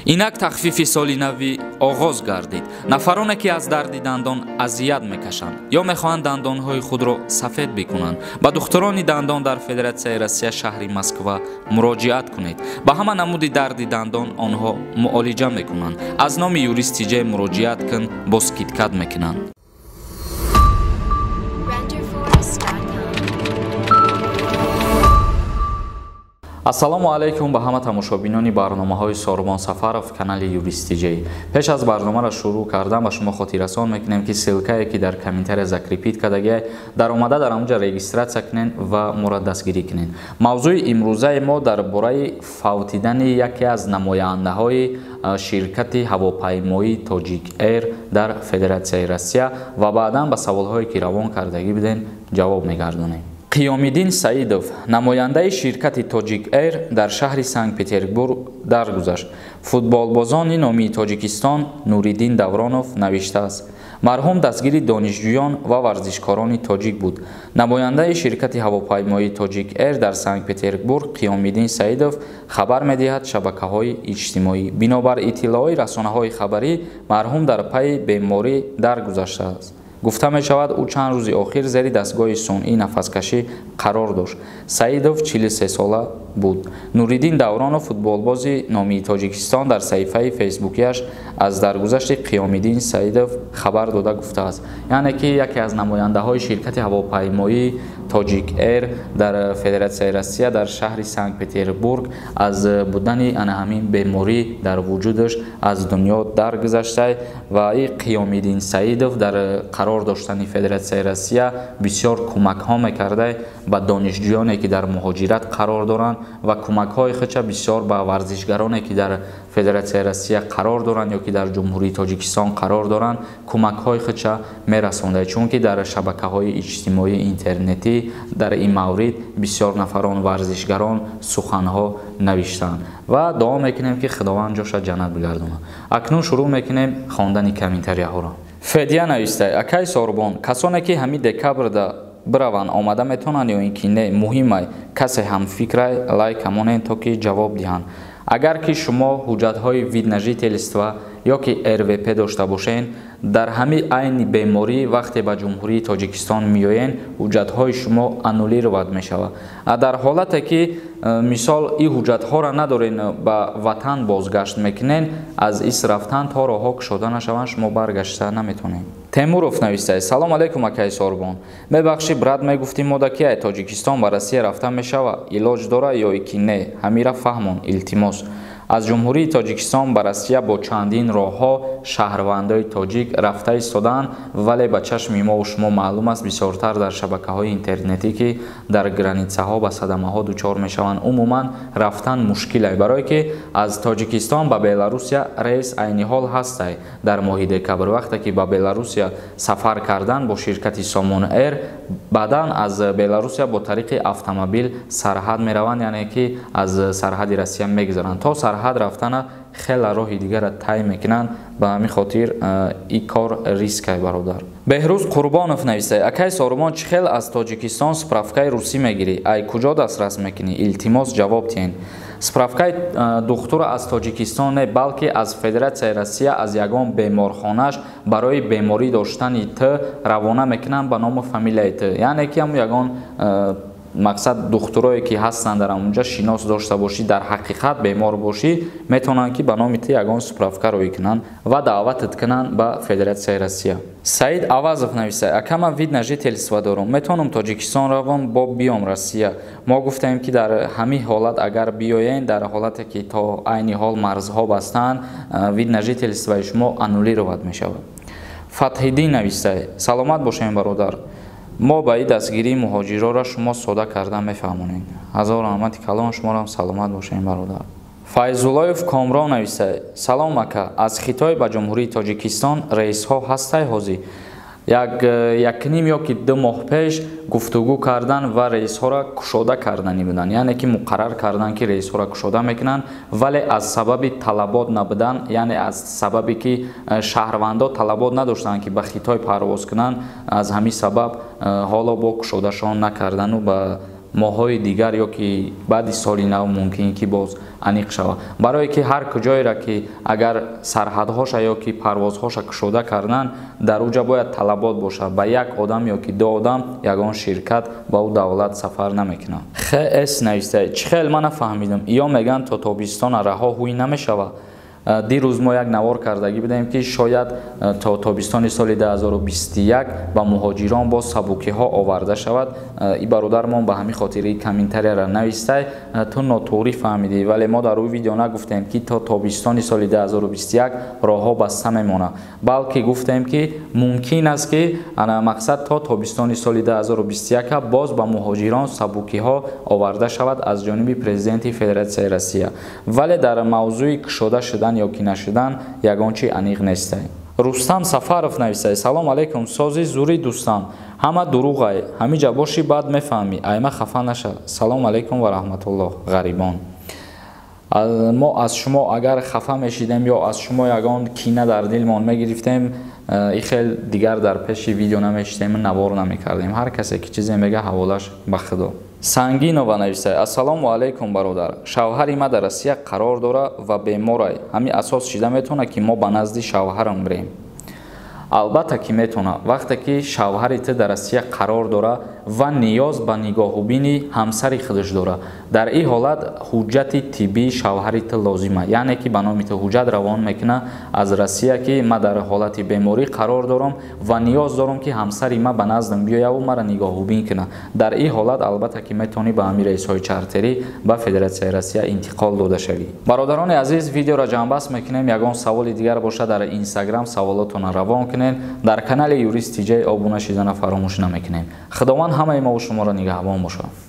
Инак тахфифи соли навӣ оғоз гардид. Нафароне ки аз дарди дандон азият мекашанд ё мехоҳанд дандонҳои худро сафед бикунанд, ба духтурони дандон дар Федератсияи Россия шаҳри Москва муроҷиат кунед. Ба ҳама намуди дарди дандон онҳо муолиҷа мекунанд. Аз номи Юрист Тиҷей муроҷиат кун, бо скидка мекунанд. Ассалому алайкум ба ҳама тамошобинони барномаҳои Сорбон Сафаров, канали Юрист Тиҷей. Пеш аз барномаро шурӯъ кардан ба шумо хотиррасон мекунем, ки ссылкае ки дар комментария закрепить кардагиай, дар омада дар ҳамонҷа регистрация кунен ва моро дастгирӣ кунен. Мавзӯи имрӯзаи мо дар бораи фавтидани яке аз намояндаҳои ширкати ҳавопаймоии Тоҷик Эйр дар Федератсияи Россия ва баъдан ба саволҳое ки равон кардагӣ будем ҷавоб мегардонем. Қиёмиддин Саидов, намояндаи ширкати Тоҷик Эйр дар шаҳри Санкт-Петербург даргузашт. Футболбозони номии Тоҷикистон Нуриддин Давронов навиштааст: марҳум дастгири донишҷӯён ва варзишкорони тоҷик буд. Намояндаи ширкати ҳавопаймоии Тоҷик Эйр дар Санкт-Петербург Қиёмиддин Саидов хабар медиҳад шабакаҳои иҷтимоӣ. Бинобар иттилои расонаҳои хабарӣ, марҳум дар пайи беморӣ даргузаштааст. Гуфта мешавад, ӯ чанд рӯзи охир зери дастгоҳи сунъӣ нафаскашӣ қарор дошт. Саидов 43 сола буд. Нуриддин Давронов, футболбози номии Тоҷикистон, дар саҳифаи фейсбукияш аз даргузашти Қиёмиддин Саидов хабар дода гуфтааст. Яъне ки яке аз намояндаҳои ширкати ҳавопаймоии Тоҷик Эйр дар Федератсияи Россия дар шаҳри Санкт-Петербург аз будани ана ҳамин беморӣ дар вуҷудаш аз дунё даргузашта ва и Қиёмиддин Саидов дар қарор доштани Федератсияи Россия бисёр кӯмакҳо мекарда ба донишҷӯёне ки дар муҳоҷират қарор доранд ва кӯмакҳои худша бисёр ба варзишгароне ки дар Федератсияи Россия қарор доранд ё ки дар Ҷумҳурии Тоҷикистон қарор доранд кӯмакҳои худша мерасонда, чунки дар шабакаҳои иҷтимоии интернетӣ дар ин маврид бисёр нафарон варзишгарон суханҳо навиштанд ва дуо мекунем ки Худованд ҷоша ҷаннат бигардонад. Акнун шурӯъ мекунем хондани комментарияҳоро. Федия нависта: акай Сорбон, касоне ки ҳамин декабрда бираванд омада метавонанд ё ин ки не? Муҳимай касе ҳамфикрай лайк ҳамонен то ки ҷавоб диҳанд. Агар ки шумо ҳуҷҷатҳои вид на жительство ё ки РВП дошта бошед, дар ҳамин айни беморӣ вақте ба Ҷумҳурии Тоҷикистон меоед, ҳуҷҷатҳои шумо аннулировать мешавад. А дар ҳолате ки мисол ин ҳуҷҷатҳоро надоред, ба ватан бозгашт мекунед, аз ис рафтан то роҳҳо кушода нашаванд, шумо баргашта наметавонед. Темуров навистааст: салом алайкум акай Сорбон, мебахшӣ брат, мегуфтӣ мода ки ай Тоҷикистон ба Россия рафта мешава, илоҷ дора ё ки не? Ҳамира фаҳмон, илтимос. Аз Ҷумҳурии Тоҷикистон ба Россия бо чандин роҳҳо шаҳрвандои тоҷик рафта истодаанд, вале ба чашми мо шумо маълум аст бисёртар дар шабакаҳои интернетӣ ки дар границаҳо ба садамаҳо дучор мешаванд. Умуман рафтан мушкилай, барое ки аз Тоҷикистон ба Беларусия рейс айни ҳол ҳастай. Дар моҳи декабр вақте ки ба Беларусия сафар кардан бо ширкати Сомон Эйр, баъдан аз Беларусия бо тариқи автомобил сарҳад мераванд, яъне ки аз сарҳади Россия мегузаранд. То сарҳад рафтана хеле роҳи дигарро тай мекунанд, ба ҳамин хотир ин кор рискай, бародар. Беҳрӯз Қурбонов нависад: акай Сорбон, чӣ хел аз Тоҷикистон справкаи русӣ мегирӣ? Ай куҷо дастрас мекунӣ? Илтимос ҷавоб диҳен. Справкаи духтура аз Тоҷикистон не, балки аз Федератсияи Россия аз ягон беморхонаш барои беморӣ доштани т равона мекунанд ба ному фамилияи т, яъне ки ҳамун ягон мақсад духтурое ки ҳастанд дар ҳамонҷа шинос дошта бошӣ, дар ҳақиқат бемор бошӣ, метавонанд ки ба номи ту ягон справка рӯй кунанд ва даъватат кунанд ба Федератсияи Россия. Саид Авазов нависад: ака, ман вид на жительство дорам, метавонам Тоҷикистон равам бо биём Россия? Мо гуфтем ки дар ҳамин ҳолат агар биёен, дар ҳолате ки то айни ҳол марзҳо бастаанд, вид на жительствои шумо аннулировать мешавад. Фатҳиддин нависад: саломат бошем бародар, мо ба ин дастгирии муҳоҷирора шумо сода карда мефаҳмонем. Ҳазор раҳмати калон, шуморам саломат бошем бародар. Файзуллоев Комрон нависад: салом ака, аз Хитой ба Ҷумҳурии Тоҷикистон рейсҳо ҳастай ҳозир? Якним ё ки 2 моҳ пеш гуфтугӯ кардан ва рейсҳоро кушода карданӣ буданд, яъне ки муқаррар кардан ки рейсҳоро кушода мекунанд, вале аз сабаби талабот набудан, яъне аз сабабе ки шаҳрвандо талабот надоштанд ки ба Хитой парвоз кунанд, аз ҳамин сабаб ҳоло бо кушодашон накардану ба Моҳҳои дигар ё ки баъди соли нав мумкин ки боз аниқ шавад. Барое ки ҳар куҷоеро ки агар сарҳадҳоша ё ки парвозҳоша кушода кардан, дар уҷа бояд талабот бошад. Ба як одам ё ки ду одам ягон ширкат ба ӯ давлат сафар намекунад. ХС нависта: чӣ хел ман нафаҳмидам, ё мегӯянд то тобистона раҳо ҳуй намешавад. Дирӯз мо як навор кардагӣ будем, ки шояд то тобистони соли 2021 ба муҳоҷирон боз сабукиҳо оварда шавад. И бародармон ба ҳамин хотири комментарияро навистай, ту нотуғрӣ фаҳмидӣ, вале мо дар рӯи видео нагуфтем, ки то тобистони соли 2021 роҳҳо баста мемонад, балки гуфтем, ки мумкин аст, ки ана мақсад то тобистони соли 2021 боз ба муҳоҷирон сабукиҳо оварда шавад аз ҷониби президенти Федератсияи Россия. Вале дар мавзӯи кушода шудан ё ки нашудан ягон чи аниқ нестай. Рустам Сафаров нависай: салом алейкум, сози зури дӯстам, ҳама дурӯғай, ҳамиҷа бошӣ баъд мефаҳмӣ, айма хафа наша. Салом алейкум ва раҳматуллоҳ. Ғарибон, мо аз шумо агар хафа мешидем ё аз шумо ягон кина дар дилмон мегирифтем, и хел дигар дар пеши видео намешидем, навор намекардем. Ҳар касе ки чизе мега, ҳаволаш ба Худо. Сангинова нависай: ассалому алайкум, бародар, шавҳари ма дар Россия қарор дора ва беморай, ҳамин асос шида метавонад, ки мо ба назди шавҳарам бирем? Албатта ки метавонад. Вақте ки шавҳари ту дар Россия қарор дора ва ниёз ба нигоҳубини ҳамсари худаш дора, дар ин ҳолат ҳуҷҷати тиббии шавҳари ту лозима, яъне ки ба номи ту ҳуҷҷат равон мекуна аз Россия, ки ма дар ҳолати беморӣ қарор дорам ва ниёз дорам, ки ҳамсари ма ба наздам биёяву маро нигоҳубин куна. Дар ин ҳолат албатта ки метавонӣ ба ҳамин рейсҳои чартерӣ ба Федератсияи Россия интиқол дода шавӣ. Бародарони азиз, видеоро ҷамъбаст мекунем. Ягон саволи дигар бошад, дар Инстаграм саволотонро равон кунед. Дар канали Юрист ТЖ обуна шидана фаромӯш намекунем. Худованд ҳамаи мову шуморо нигаҳбон бошад.